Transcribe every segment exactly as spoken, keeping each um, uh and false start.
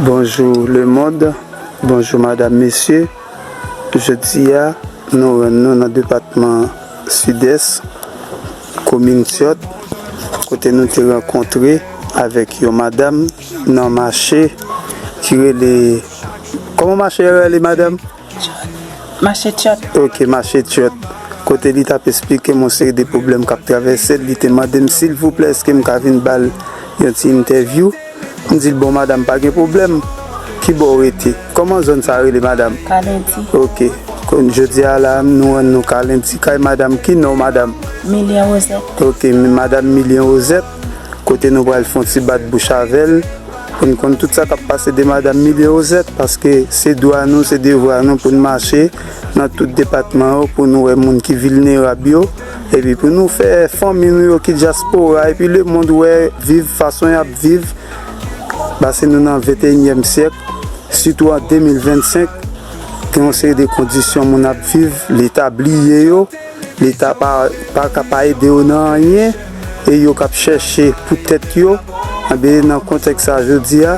Bonjou lemonn, bonjou madam, mesye. Jodi a, nou rann nou nan depatman Sidès, komin Tyòt, kote nou te rankontre avèk yon madam nan mache ki rele, kòman mache a rele, madam? Mache Tyòt. Ok, mache Tyòt. Kote li t ap esplike m yon seri de pwoblèm k ap travèse l, li te mande m, silvouplè, èske m ka vin ba l yon ti entèvyou? M di l, bon, madam, pa gen pwoblèm. Ki bò w rete? Kòman zòn sa rele, madam? Kalendi. Ok. Kon jodi a la, nou rann nou Kalendi kay madam. Ki non w, madam? Milyen Wozèt. Ok, m-, madam Milyen Wozèt, kote nou pral fè yon ti bat bouch avè l, pou n konn tout sa k ap pase de madam Milyen Wozèt, paske se dwa nou, se devwa nou pou n mache nan tout depatman yo, pou nou wè moun ki vilnerab yo, epi pou nou fè fanmi nou yo ki dyaspora, epi lemonn wè viv fason y ap viv, paske nou nan venteyinyèm syèk, sitou an de mil vennsenk, gen yon seri de kondisyon moun ap viv, Leta bliye yo, Leta pa, pa ka pa ede yo nan anyen, e yo k ap chèche pou tèt yo. Enben, nan kontèks sa jodi a,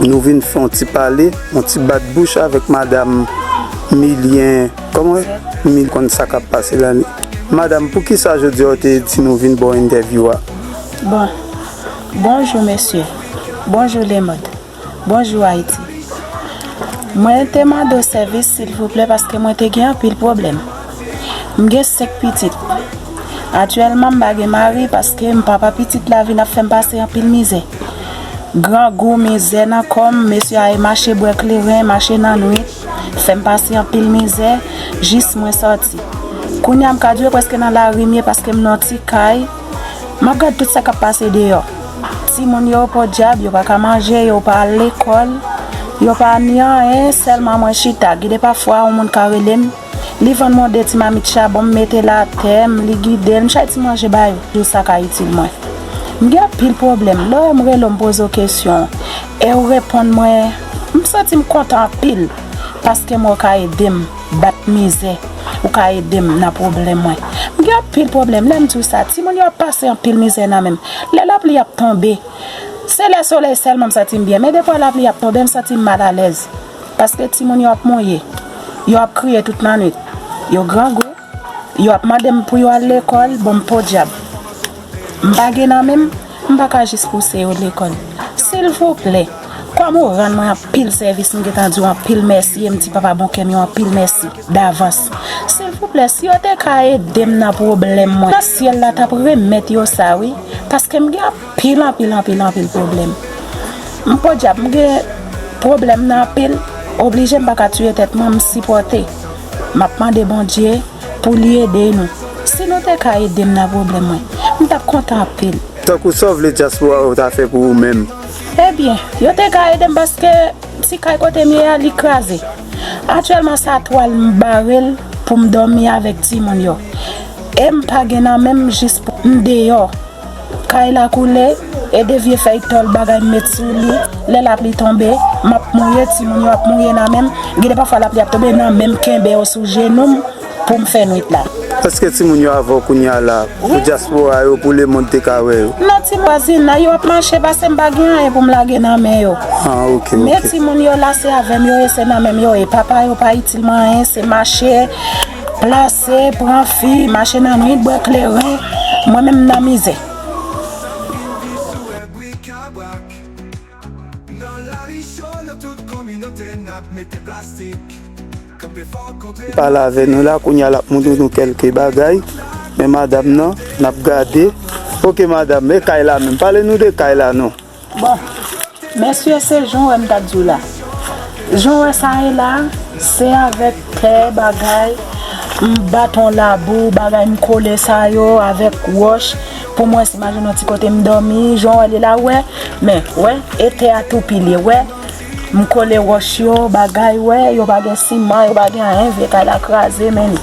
nou vin fè yon ti pale, yon ti bat bouch avèk madam Milyen, kòman? Mil konn sa k ap pase la. Madam, poukisa jodi a w te di nou vin ba w entèvyou a? Bon, bonjou mesye, bonjou lemonn, bonjou Ayiti. Mwen te mande w sèvis, silvouplè, paske mwen te gen anpil pwoblèm. M gen senk pitit. Aktyèlman, m pa gen mari paske m papa pitit la vin ap fè m pase anpil mizè. Grangou, mizè nan kò m, mesye a e mache bwè kleren, mache nan nwit, fè m pase anpil mizè, jis mwen sòti. Kounye a m ka di w prèske nan lari m ye paske m nan ti kay. M ap gad tout sa k ap pase deyò. Timoun yo podyab, yo pa ka manje, yo pa al lekòl, yo pa ni anyen, sèlman mwen chita. Gen de pafwa, yon moun ka rele m, li vann mwen de ti mamit chabon, m mete l atè, m li gide l, m chay ti manje ba yo. Yo sa ka itil mwen. M gen anpil pwoblèm. Lè w wè m rele w, m poze w kesyon, e w reponn mwen, m santi m kontan anpil, paske m wè w ka ede m bat mizè, ou ka ede m nan pwoblèm mwen. M gen anpil pwoblèm, lè m di w sa, timoun yo ap pase anpil mizè nan men m. Lè lapli ap tonbe, se lè solèy sèlman m santi m byen, men depi lapli ap tonbe, m santi m malalèz. Paske timoun yo ap mouye, yo ap kriye tout lannwit, yo grangou, yo ap mande m pou yo al lekòl, bon, m podyab. M pa gen nan men m, m pa ka jis pouse yo lekòl. Silvouplè, kòm ou rann mwen anpil sèvis, m gentan di w anpil mèsi, e m di Papa Bonkè m yon anpil mèsi davans. Silvouplè, si yo te ka ede m nan pwoblèm mwen, nan syèl la t ap remèt yo sa, wi, paske m gen anpil, anpil, anpil, anpil pwoblèm. M podyab, m gen pwoblèm nan anpil, oblije m pa ka tiye tèt mwen, m sipòte. M ap mande Bondye pou li ede nou. Si nou te ka ede m nan pwoblèm mwen, m t ap kontan anpil. Tankou sa w vle dyaspora yo ta fè pou ou menm? Ebyen, yo te ka ede m paske ti kay kote m ye a, li kraze. Aktyèlman, sa twal m bare l pou m dòmi avèk timoun yo. E m pa gen nan men m jis pou m deyò. Kay la koule, e de vye fèy tòl bagay m met sou li. Lè lapli tonbe, m ap mouye, timoun yo ap mouye nan men m. Gen de pafwa lapli ap tonbe, nan men m kenbe yo sou jenou m pou m fè nwit la. Èske timoun yo avè w kounye a la? Pou dyaspora yo, pou lemonn te ka wè yo? Non, ti vwazinay yo ap mache, paske m pa gen anyen pou m lage nan men yo. Ah, ok, ok. Men timoun yo la, se avè m yo ye, se nan men m yo ye. Papa yo pa itil mwen anyen, se mache, plase, pran fi, mache nan nwit, bwè kleren. Mwen menm m nan mizè. Li pale avè nou la, kounye a l ap montre nou kèlke bagay. Men madanm nan, n ap gade. Ok, madanm, e kay la menm. Pale nou de kay la non. Bon, mesye, se jan w wè m t ap di w la. Jan w wè sa ye la, se avèk tè, bagay, m baton labou, bagay m kole sa yo avèk wòch pou m wè si m al jwenn yon ti kote m dòmi. Jan w wè li la, w wè, men, w wè, e tè a tou pilye, w wè. M kole wòch yo, bagay, w wè, yo pa gen siman, yo pa gen anyen, vye kay la kraze, men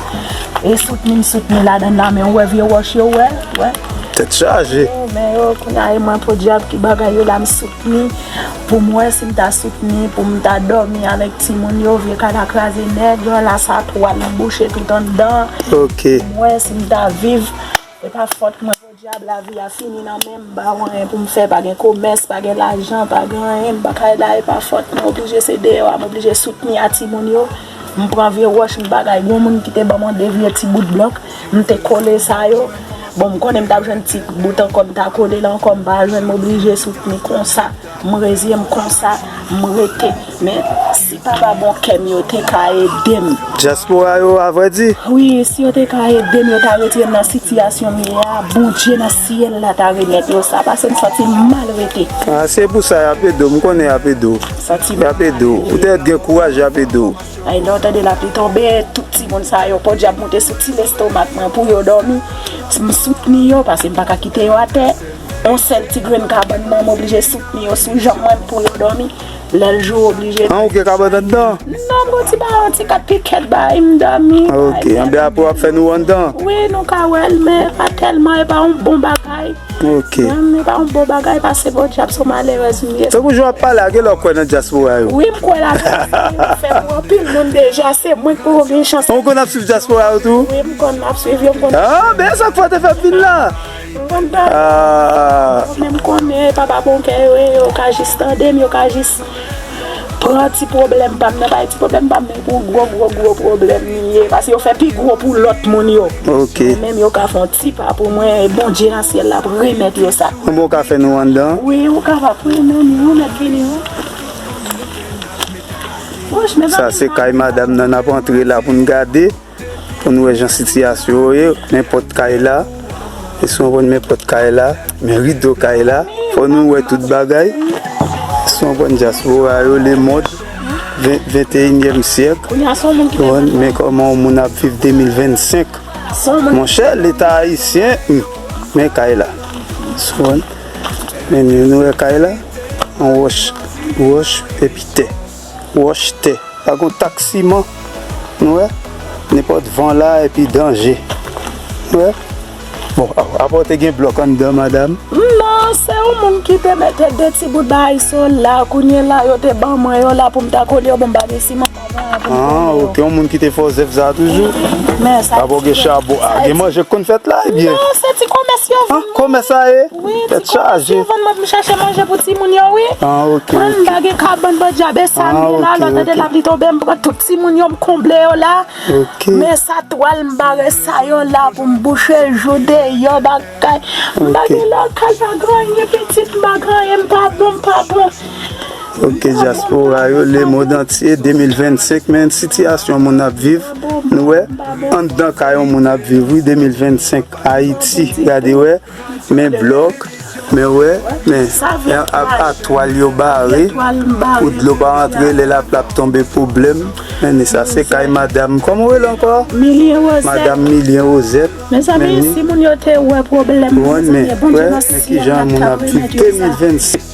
e soutni m soutni ladan l la, men w wè vye wòch yo, w wè, w wè. Tèt chaje. Yo, men yo, kounye a, e mwen podyab ki bagay yo la, m soutni pou m wè si m ta soutni, pou m ta dòmi avèk timoun yo, vye kay la kraze nèt, yo la sa twal bouche tout anndan. Ok. Pou m wè si m ta viv, e pa fòt mwen. Lavi a fini nan men m, m pa gen anyen pou m fè, pa gen komès, pa gen lajan, pa gen anyen, m pa ka al la, e pa fòt mwen, oblije se deyò a, m oblije soutni a timoun yo. M pran vye wòch, m bagay, gen yon moun ki te ban mwen de vye ti bout blòk, m te kole sa yo. Bon, m konnen m t ap jwenn ti bout ankò, m ta kole l ankò, m pa jwenn, m oblije soutni konsa. M rezye m konsa, m rete. Men, si papa bon kè m yo te ka ede m. Dyaspora yo, avrèdi? Wi, si yo te ka ede m, yo ta retire m nan sitiyasyon m ye a, Bondye nan syèl la ta remèt yo sa, paske m santi m malrete. Ah, se pou sa y ap ede w, m konnen y ap ede w. Santi m Y ap ede w. Ou te gen kouraj, y ap ede w. Ay, lè w tande lapli tonbe, tout timoun sa yo, podyab moute sou ti lestomak mwen pou yo dòmi. M soutni yo, paske m pa ka kite yo atè. Yon sèl ti grenn kabann mwen, m oblije soutni yo sou janm mwen pou yo dòmi. Lè l jou, oblije. An, ou gen kabann anndan? Non, m gon ti ba, yon ti kat pikèt bay, m dòmi. Ok, anben apre w ap fè nou anndan? Wi, nou ka wè l, men pa tèlman, e pa yon bon bagay. Ok. Men, e pa yon bon bagay, paske podyab se yon malerèz m ye. Tankou jan w ap pale a, gen lè w kwè nan dyaspora yo? Wi, m kwè la, dyaspora yo fè pou anpil moun deja, se mwen ki poko gen chans. Ou konn ap swiv dyaspora yo tou? Wi, m konn ap swiv yo, m konn. Ah, ben sa k fè w te fè vin la? M konn tande. Ah. Men m konnen papa bon kè yo ye, yo ka jis tande m, yo ka jis pran ti pwoblèm pa m nan, bay ti pwoblèm pa m nan pou gwo, gwo, gwo pwoblèm li ye. Paske yo fè pi gwo pou lòt moun yo. Ok. Men menm yo ka fè yon ti pa pou mwen, e Bondye nan syèl la ap remèt yo sa. Bon, ou ka fè nou anndan? Wi, ou kapab, wi, men nou mèt vini, wi. Wouch, mezanmi. Sa se kay madanm nan, n ap antre la pou n gade. Pou nou wè jan sitiyasyon yo ye, men pòt kay la, e si w konprann men pòt kay la, men rido kay la, fò nou wè tout bagay. Si w konprann dyaspora yo, lemond, ven-, venteyinyèm syèk, men kòman yon moun ap viv de mil vennsenk. Monchè, Leta ayisyen, hmm, men kay la. Si w konprann, men nou, nou wè kay la, yon wòch, wòch epi tè. Wòch tè. Pa gon tak siman. Nou wè? Nenpòt van la epi danje. Nou wè? Bon, a-, apa w te gen blòk anndan, madanm? Non, se yon moun ki te mete de ti bout bagay sou la. Kounye la, yo te ban mwen yo la pou m ta kole yo, bon, m pa gen siman, pa gen anyen pou m kole yo. Ah, ok, yon moun ki te fè w zèv sa a toujou? Men sa. Apa w gen chabon? Ah, gen manje k konn fèt la, ebyen? Non, se ti komès yo vann mwen. Ah, komès sa ye? Wi, ti komès yo vann mwen pou m chache manje pou timoun yo, wi. Ah, ok, ok. Mwen, m pa gen kabann, podyab, e sa m gen la, lè w tande lapli tonbe, m pran tout timoun yo, m konble yo la. Ok. Men sa twal, m bare sa yo la pou m bouche jou deyò, bagay. M pa gen lakay, pa gen anyen, pitit, m pa gen anyen, m pa bon, m pa bon. Ok, dyaspora yo, lemond antye, de mil vennsenk, men sitiyasyon moun ap viv, nou wè, anndan kay yon moun ap viv, wi, de mil vennsenk, Ayiti, gade wè, men blòk, men wè, men a, a, a twal yo bare, pou dlo pa rantre, lè lapli ap tonbe, pwoblèm. Men sa, se kay madanm. Kòman w rele ankò? Milien Rosette. Madanm Milien Rosette. Mezanmi, si moun yo te wè pwoblèm, mezanmi, Bondye nan syèl la ta remèt yo sa. De mil vennsenk.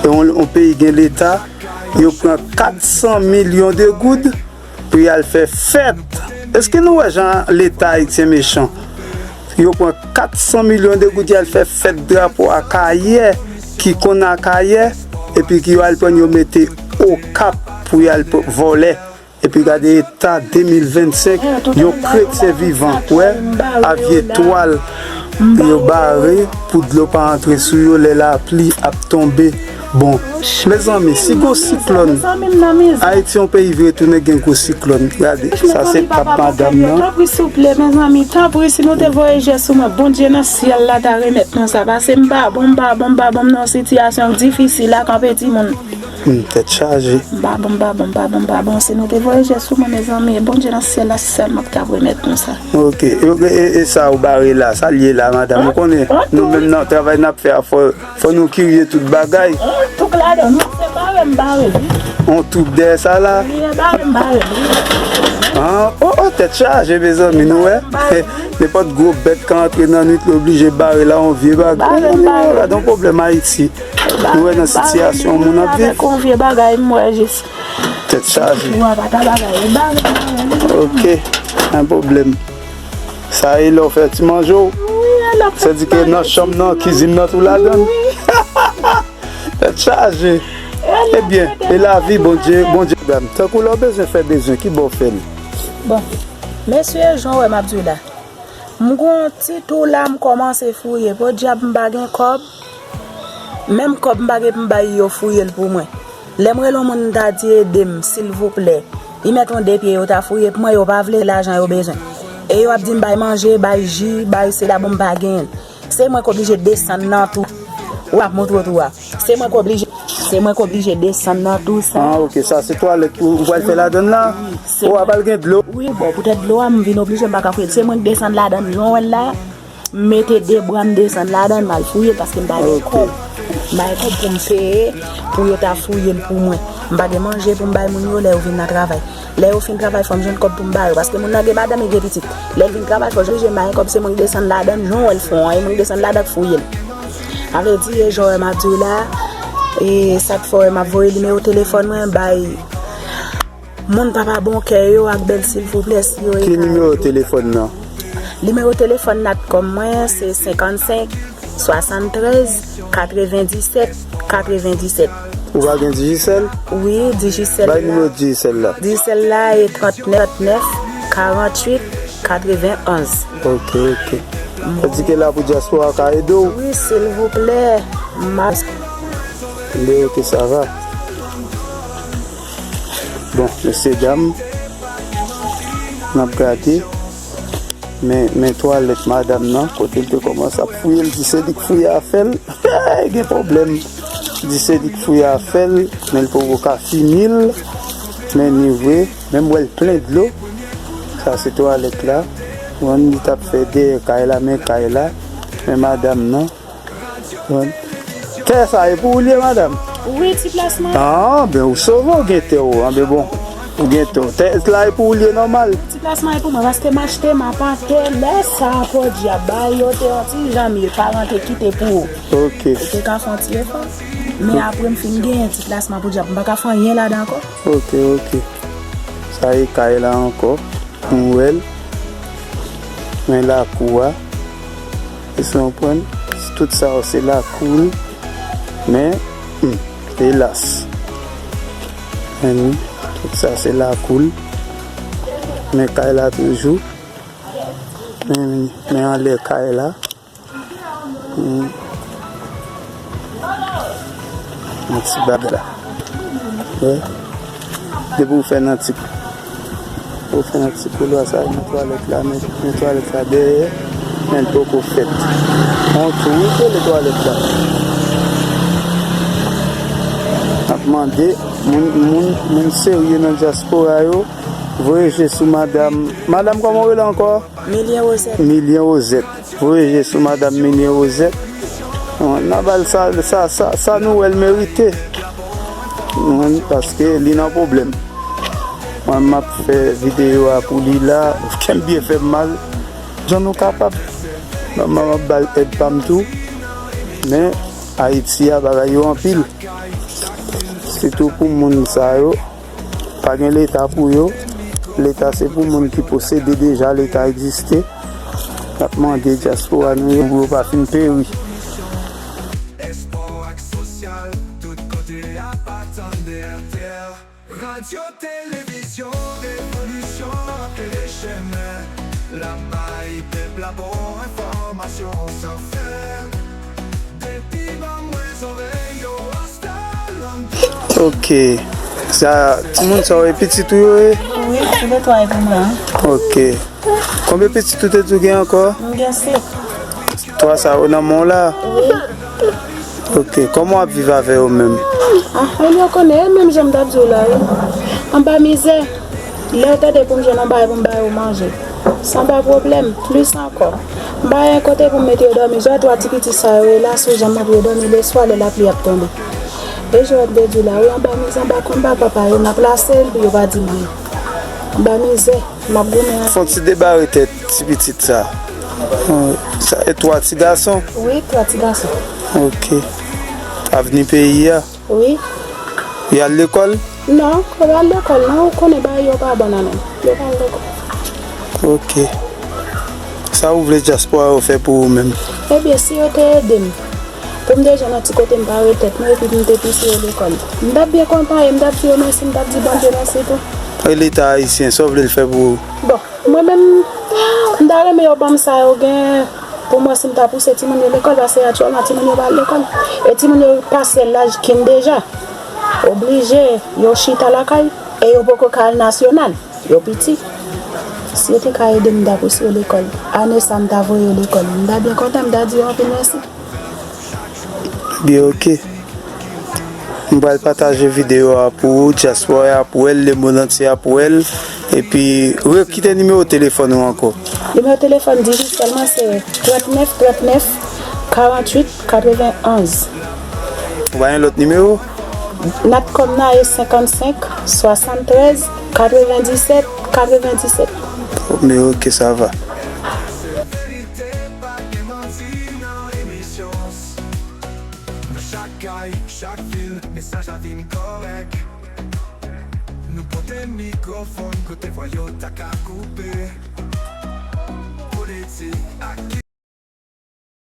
E yon, yon peyi gen Leta, yo pran kat san milyon de goud pou y al fè fèt. Èske nou wè jan Leta ayisyen mechan? Yo pran kat san milyon de goud, y al fè fèt drapo Akayè, ki konn Akayè, epi ki yo al pran yo mete Okap pou y al p-, vòlè. Epi gade eta de mil vennsenk, yon kretyen vivan, wè, a vye twal yo bare pou dlo pa antre sou yo lè lapli ap tonbe. Bon, mezanmi, si gwo siklòn, Ayiti yon peyi vre tounen gen gwo siklòn. Gade, sa se pap madanm nan. Tanpri, souple, mezanmi, tanpri, si nou te voye je sou mwen, Bondye nan syèl la ta remèt nou sa. Pase m pa bon, m pa bon, m pa bon, m nan yon sitiyasyon difisil la, kanpe timoun. Hmm, tèt chaje. M pa bon, m pa bon, m pa bon, m pa bon. Si nou te voye je sou mwen, mezanmi, e Bondye nan syèl la sèlman ki t ap remèt nou sa. Ok. E, e, e, e sa ou bare la, sa l ye la, madanm? Ou konnen, nou menm nan travay n ap fè a, fò, fò nou kirye tout bagay. Tout ladan, non, se bare m bare, wi. On tout dèyè sa la? Wi, e bare m bare, wi. Ah, oh, oh, tèt chaje, mezanmi, nou wè? Bare. Nenpòt gwo bèt ka antre nan nwit, l oblije bare la, on vye bagay. Bare m bare. Gade yon pwoblèm Ayiti. Nou wè nan sitiyasyon moun ap viv. Avèk yon vye bagay, m wè jis. Tèt chaje. Ou a pa ta bagay, bare m bare. Ok, pa gen pwoblèm. Sa e lè w fè ti manje w. Wi, e lè w fè ti manje. Sèdike nan chanm nan, kizin nan tou ladan l. Wi. Tèt chaje. Ebyen, e lavi, Bondye, Bondye, dam. Tankou lè w bezwen fè bezwen, ki bò w fè l? Bon, mesye, jan w wè m ap di w la. M gon ti tou la, m kòmanse fouye. Podyab, m pa gen kòb. Menm kòb m pa gen pou m bay yo fouye l pou mwen. Lè m rele yon moun, m ta di ede m, silvouplè. Li met yon de pye, yo ta fouye pou mwen, yo pa vle lajan yo bezwen. E yo ap di m bay manje, bay ji, bay sela, bon, m pa genyen. Se mwen k oblije desann nan tou. W ap montre w tou a. Se mwen k oblije, se mwen k oblije desann nan tou sa. Ah, ok, sa se twalèt ou, ou pral fè ladann la? Se ou ap al gen dlo? Wi, bon, poutèt dlo a, m vin oblije, m pa ka fouye. Se mwen k desann ladann, jan w wè l la. M mete de bra, m desann ladann, m al fouye l paske m pa gen kòb. M pa gen kòb pou m peye pou yo ta fouye l pou mwen. M pa gen manje pou m bay moun yo lè yo vin nan travay. Lè yo fin travay, fò m jwenn kòb pou m ba yo, paske moun nan gen madanm, li gen pitit. Lè l vin travay, fò l jwenn madanm, kòb se mwen k desann ladann, jan w wè l fè an, e mwen k desann ladann k fouye l. Sa vle di, e jan w wè m ap di w la, e sa k fè w wè m ap voye nimewo telefòn mwen bay moun papa bon kè yo ak bèl silvouplè, si yo. Ki nimewo telefòn nan? Nimewo telefòn Natcom mwen, se senkannsenk, swasanntrèz, katrevendisèt, katrevendisèt. Ou pa gen Digicel? Wi, Digicel la. Bay nimewo Digicel la. Digicel la e trannèf, trannèf, karanntuit, katrevenonz. Ok, ok. Sa di ke la pou dyaspora ka ede w? Wi, silvouplè. M ap. Mbe, ok, sa va. Bon, mesye dam, n ap gade. Men, men twalèt madanm nan, kote l te kòmanse ap fouye, l di se li k fouye afè l. Gen pwoblèm. Di se li k fouye afè l, men l poko ka fini l. Men ni vre, men m wè l plen dlo. Sa se twalèt la. Bon, li t ap fè dèyè kay la, men kay la. Men madanm nan. Tè sa e pou ou l ye, madanm? Wi, ti plasman. Ah, ben ou sove, ou gen tè ou. Ah, ben bon, ou gen tè ou. Tè la e pou ou l ye nòmal. Ti plasman e pou mwen, paske m achte, m ap antre, lè sa a podyab, bay yo te yon ti jan mye, paran te kite pou ou. Ok. Ou te ka fè yon ti efò. Men apre m fin genyen ti plasman podyab, m pa ka fè anyen ladan ankò. Ok, ok. Sa e kay la ankò. M wè l. Men lakou a. Èske w konprann? Tout sa yo se lakou l. Men, hmm, elas. Men, tout sa se lakou l. Men kay la toujou. Men, men anlè kay la. Hmm. Yon ti bag la. Wè. Depi w fè nan ti, ou fè nan ti koulwa sa, nan twalèt la, men, men twalèt la dèyè, men l poko fèt. Yon tou, wi, kole twalèt la. N ap mande moun, moun, moun serye nan dyaspora yo, voye je sou madanm. Madanm, kòman w rele ankò? Milien Rosette. Milien Rosette. Voye je sou madanm Milien Rosette. N a ba l sa, sa, sa, sa nou wè l merite. Paske li nan pwoblèm. Mwen, m ap fè videyo a pou li la. Kè m byen fè m mal. Jan nou kapab. Nòmalman, m ap ba l èd pa m tou. Men, Ayiti a, bagay yo anpil. Sitou pou moun sa yo. Pa gen leta pou yo. Leta se pou moun ki posede deja, leta egziste. N ap mande dyaspora nou yo pou yo pa fin peri. Espò ak sosyal, tout kote ap atann de atè. Radyo, televizyon, revolisyon, ap plede chemen. L ap bay pèp la bon enfòmasyon san fè. Depi ban mwen zòrèy yo, Rasta London. Ok. Sa, timoun sa yo, e pitit ou yo ye? Wi, se de twa e pou mwen. Ok. Konbyen pitit ou te di w gen ankò? M gen sèt. Twa sa yo nan men w la? Wi. Ok. Kòman w ap viv avè yo menm? Ah, e yo konnen, e menm jan m t ap di w la, wi. Anba mizè. Lè yo tande pou m jwenn yon bagay pou m ba yo manje. Sa pa pwoblèm, plis ankò. M pa gen kote pou m mete yo dòmi. Jodi a, twa ti pitit sa yo ye la, sou janm mwen pou yo dòmi leswa lè lapli ap tonbe. E jan m te di w la, wi, anba mizè, anba konba papa yo, n ap plase l pou yo pa di m anyen. Anba mizè, m ap goumen ak. Fè yon ti debare tèt ti pitit sa. Sa, e twa ti gason? Wi, twa ti gason. Ok. Avni peyi a? Wi. Y al lekòl? Non, yo pa al lekòl, non, ou konnen bagay yo pa bon nan men m. Yo pa al lekòl. Ok. Sa ou vle dyaspora yo fè pou ou menm? Ebyen, si yo te ede m, pou m te jwenn yon ti kote m pare tèt mwen, epi pou m te pouse yo lekòl, m t ap byen kontan, e m t ap di yo mèsi, m t ap di Bondye mèsi tou. E Leta ayisyen, sa w vle l fè pou ou? Bon, mwen menm, M ta renmen yo ban m sa yo gen pou mwen si m ta pouse timoun yo lekòl, paske aktyèlman timoun yo pa al lekòl. E timoun yo pase laj kin deja. Oblije, yo chita lakay e yo poko ka al nasyonal. Yo piti. Si yo te ka ede m, m ta pouse yo lekòl. Ane sa, m ta voye yo lekòl. M ta byen kontan, m ta di yo anpil mèsi. Byen, oke. M pral pataje videyo a pou ou, dyaspora a pou wè l, lemonn antye a pou wè l. Epi, rekite nimewo telefòn ou ankò. Nimewo telefòn Digicel mwen se trannèf trannèf karanntuit katrevenonz. Ou pa gen lòt nimewo? Natcom nan e senkannsenk swasanntrèz katrevendisèt katrevendisèt. Nimewo ke sa va. Verite pa gen manti nan emisyon. Nan chak kay, chak vil, mesaj la vin kòrèk. Nou pote mikwofòn kote vwa yo ta ka koupe. Politik ak